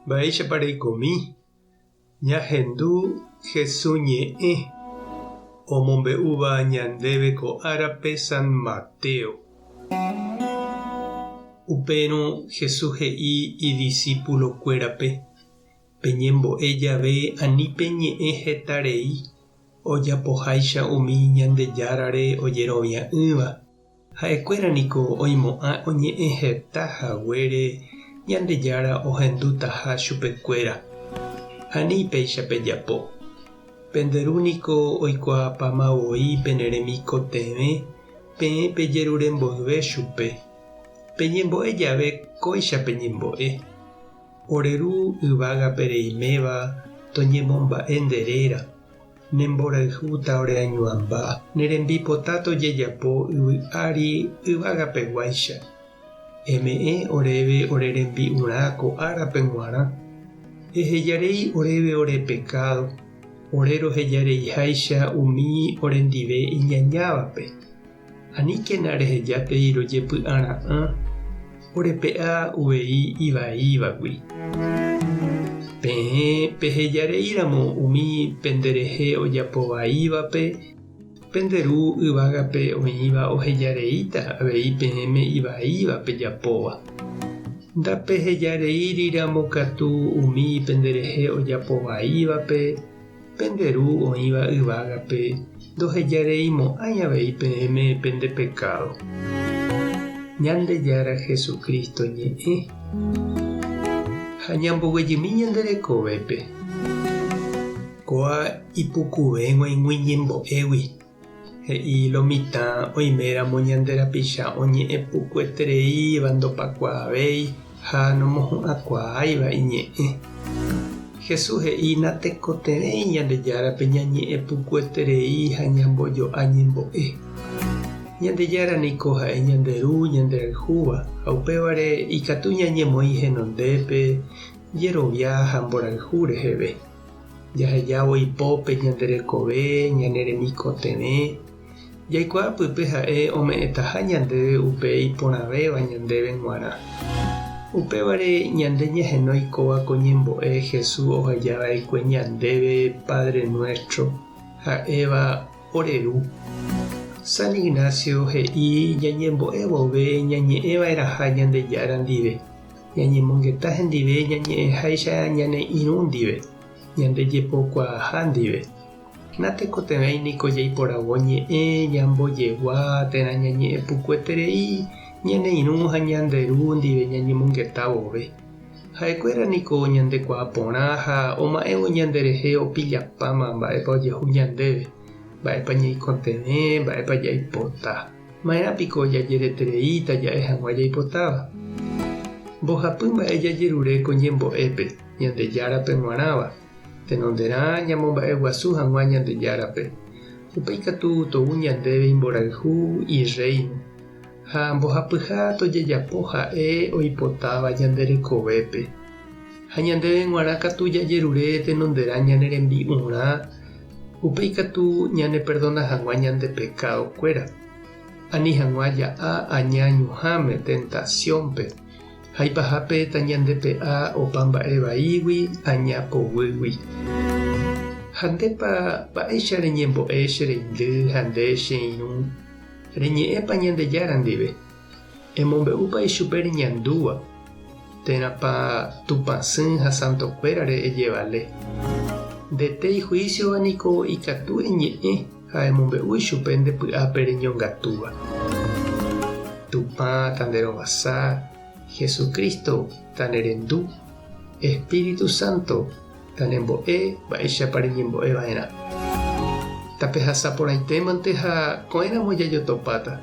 Mba'éichapa reikomi? Ñahendu Hesu ñe'ẽ omombe'úva ñandéve ko árape San Mateo. Upérõ Jesús he'i idisípulokuérape, Peñembo'e jave ani peñe'ẽ heta rei ojapoháicha umi Ñandejárare ojerovia'ỹva. Ha'ekuéra niko oimo'ã oñe'ẽ heta haguére Ñandejára ohendutaha chupekuéra. Ani péicha pejapo. Pende Ru niko oikuaapáma voi pene remikotevẽ peẽ pejerure mboyve chupe. Peñembo'e jave kóicha peñembo'e, Ore Ru yvágape reiméva toñemomba'e nde réra. Ne mborayhúta oreañuãmba, ne rembipota tojejapo yvy ári yvagapeguáicha. Eme'ẽ oréve ore rembi'urã ko árape g̃uarã. Ehejarei oréve ore pekádo, ore rohejareiháicha umi orendive iñañávape. Aníkena rehejátei rojepy'ara'ã orepe'a uvei ivaívagui. Peẽ pehejareíramo umi penderehe ojapo vaívape, pende Ru yvágape oĩva ohejareíta avei peẽme ivaíva pejapóva. Ndapehejareíriramo katu umi penderehe ojapo vaívape, Pende Ru oĩva yvágape ndohejareimo'ãi avei peẽme pende pekádo. Ñandejára Jesucristo ñe'ẽ ha ñamboguejymi ñande rekovépe. Kóa ipukuve g̃uaig̃ui ñembo'égui. He'i lo mitã oiméramo ñande rapicha oñe'ẽ pukuetereíva ndopakuaavéi ha nomohu'ãkuaáiva iñe'ẽ. Jesús he'i natekotevẽi Ñandejárape ñañe'ẽ pukueterei ha ñambojo'a ñembo'e. Ñandejára niko ha'e ñande Ru ñanderayhúva ha upévare ikatu ñañemoĩ henondépe jerovia ha mborayhu reheve. Jahejávo ipópe ñande rekove, ñane remikotevẽ, jaikuaa pype ha'e ome'ẽtaha ñandéve upe iporãvéva ñandéve g̃uarã. Upévare ñande ñahenói kóva ko ñembo'e Jesús oheja va'ekue ñandéve Padre Nuestro, ha'éva ore Ru. San Ignacio he'i ñañembo'e vove ñañe'ẽ va'erãha Ñandejára ndive. Ñañemongeta hendive ñañe'ẽháicha ñane irũ ndive, ñande jepokuaaha ndive. Natekotevẽi niko jaiporavo ñe'ẽ, ñambojegua térã ñañe'ẽ pukueterei ñane irũ ha ñande ru ndive ñañemongeta vove. Ha'ekuéra niko ñandekuaa porã ha oma'ẽvo ñanderehe opillapáma mba'épa ojehu ñandéve, mba'épa ñaikotevẽ, mba'épa jaipota. Ma'erã piko jajeretereíta ja'e hag̃ua jaipotáva? Mbohapy mba'e jajerure ko ñembo'épe Ñandejárape g̃uarãva, tenonderã ñamomba'eguasu hag̃ua Ñandejárape, upéi katu tou ñandéve imborayhu, Irréino, ha mbohapyha tojejapo ha'e oipotáva ñande rekovépe. Ha ñandéve g̃uarã katu jajerure tenonderã ñane rembi'urã, upéi katu ñaneperdona hag̃ua ñande pekadokuéra, ani hag̃ua ja'a aña ñuhãme, tentasiónpe, ha ipahápe tañandepe'a opa mba'e vaígui aña poguýgui. Ha ndépa mba'éicha reñembo'e che reindy ha nde che irũ, reñe'ẽpa Ñandejára ndive? Emombe'úpa ichupe reñandúva, térãpa Tupãsy ha santokuérare ejevale? Ndete ihuísiova niko ikatu eñe'ẽ ha emombe'u ichupe nde py'ápe reñongatúva. Tupã tanderovasa, Jesucristo tanerendu, Espíritu Santo tanembo'e mba'éichapa reñembo'e va'erã. Tapehasa porãitémante ha ko'ẽramo jajotopáta.